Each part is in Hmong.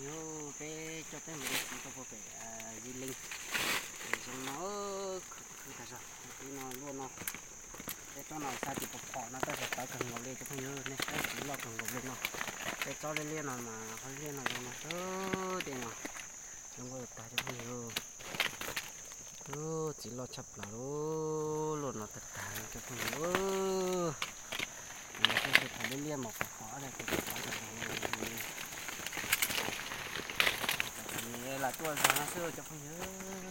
Yog peb coj peb mus de txiv rau puag pem Yij Leej. Pem zoo no, khwv khwv tag zog, peb no luaj no. Peb tsob no xav tias pom phom no tab sis tawv kawg nkaus li cov phooj ywg, nej saib txiv loj kawg nkaus li no. Peb tsob liab liab no mas qhov liab no zoo no sawv tiag no. Zoo nkauj tag cov phooj ywg. Txiv loj tshaj plaws li, luaj no tag tag cov phooj ywg. Thaum liab liab mas pom phom li, lam tuaj zog no xwb cov phooj ywg.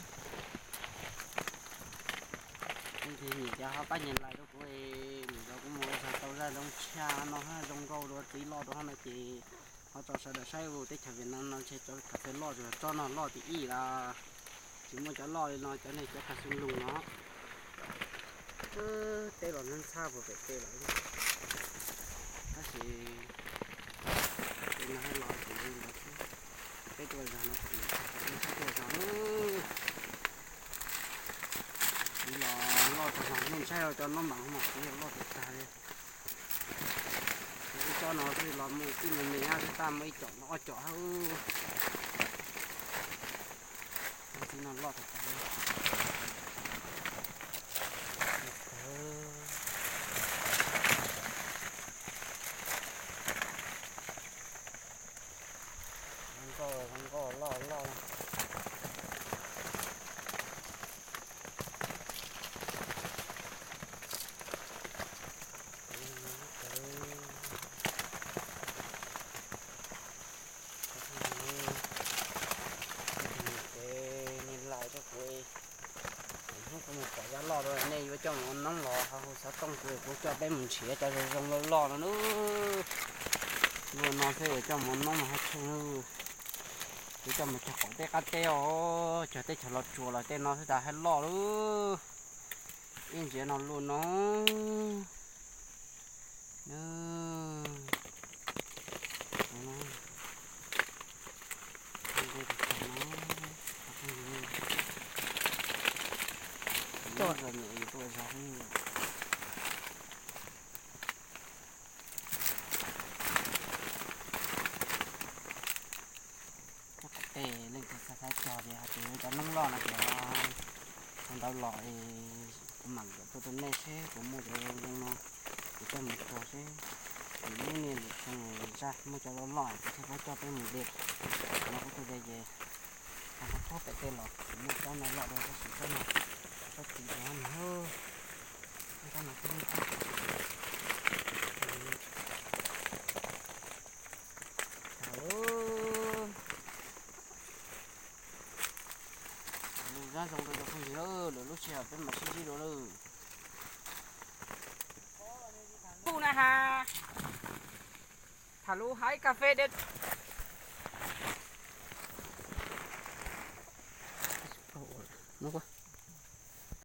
Leej twg nyiam ces ho pab nias like rau kuv, nim no kuv mus zog tau zaj zoo tshaj no, zoo nkauj dua txiv loj dua no ces ho tso sawv daws saib. Teb chaws Vietnam no ntshe cov kas fes loj tsob no loj tiag ib los, tsis muaj cov loj li no, cov nej cov kas xoo lug no. Teb los ntxhab puag pem tej lawm, tab sis tej no los ces li ntawd xwb. Peb tuaj zog no, peb tuaj zog, txiv los loj tag zog, nej saib cov no mas mas txiv loj tag tag li. Ib tsob no xwb los mus ib me me, tab sis muaj ib com ob com hab. Txiv no loj tag tag li. Nkauj, nkauj loj loj. Ces nias like rau kuv, hnub kuv mus pom zaj loj rau nej yuav coj mus ua noob los ho hu xov tooj kuv, kuv coj peb mus nrhiav cov zoo zoo loj loj no nawb. Luaj no xwb yuav coj mus ua noob mas haj tshaj nawb. Yuav coj mus cog qaum teb qab teb os, cog teb chaws Los Tsuas los tej no xwb tas haj loj lawm. Ib ntsis no luaj no. Tej leej twg xav xav cog ces hais tias yuav cov noob loj no ces ho ntawd los, kuv mam nkawm tuaj rau nej seb puas muaj cov zoo no, kuv coj mus tua seb. Kuv lub niaj lwm xyoo zaj muaj cov loj loj kuv thiaj pab coj peb mus de. No kuv tuaj de ces ho pab pem tej los kuv muaj cov no loj dua tab sis cov no tsob txiv rau no. Cov no lub zaj zoo rau cov phooj ywg lawm, lwm lub sij hawm peb mam sib ntsib dua lawm. Pum na ha, tham lus hais cà phê đi.